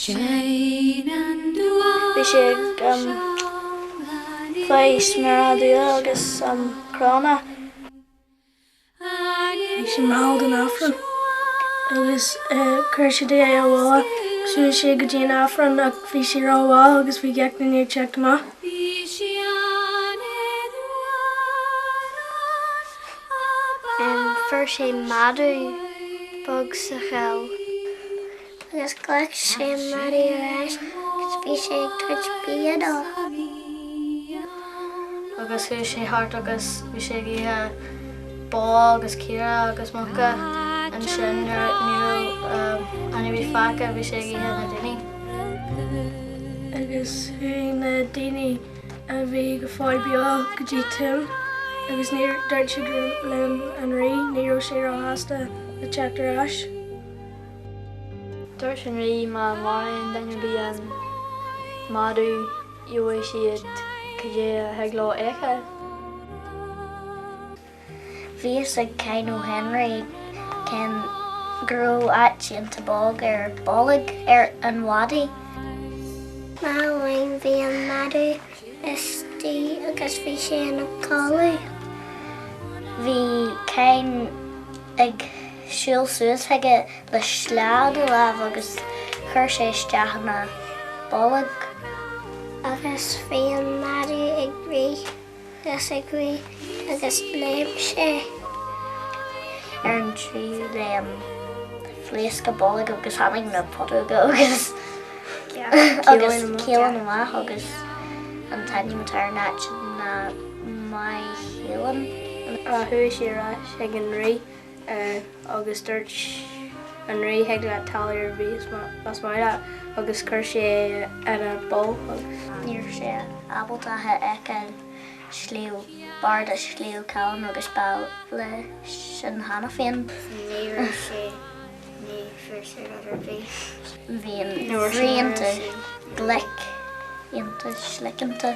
Bhí sé ag fáil sméara dubha agus cróna. Bhí sé mall don Aifreann agus chuir siad é abhaile agus chuaigh sé go dtí an Aifreann ach bhí sé ró-mhall agus bhí gach duine ag teacht amach. Fuair sé madadh beag sa choill. Agus ghlac sé an madadh ar ais agus bhí sé ag tabhairt bia dó. Agus chuaigh sé thart agus bhí sé ag ithe bó agus caora agus muca ansin nuair ní raibh ainmhí fágtha bhí sé ag ithe na daoine. Agus chuaigh na daoine a bhí go fóill beo go dtí Tuaim agus níor dúirt siad le an rí ní raibh sé róshásta le teacht ar ais. Dúirt an rí má mharaíonn duine ar bith an madadh gheobhaidh siad cad é a thig leo a fheiceáil. Bhí fhios ag Ken Ó Henry cén go raibh áit iontach bog ar bolg ar an mhadaidh. Lá amháin bhí an madadh istigh agus bhí sé ina chodladh. Bhí Ken ag siúl suas chuige le sleá ina lámh agus chuir sé isteach ina bolg. Agus bhí an madadh ag rith agus ag rith agus léim sé. Ar an tríú léim phléasc a bolg agus tháinig na putóga agus agus Caolán amach agus an t-ainm atá ar an áit ná Maigh Chaoláin. Chuaigh sé ar ais chuig an rí agus dúirt an rí thig leat talamh ar bith más maith leat agus chuir sé ina pholl agus. Ní raibh sé ábalta a fheiceáil sliabh, barr de Shliabh Caoláin agus ba sin cheana féin. Ní raibh sé, ní fuair sé rud ar bith. Bhí an rí iontach glic, iontach sliciúnta.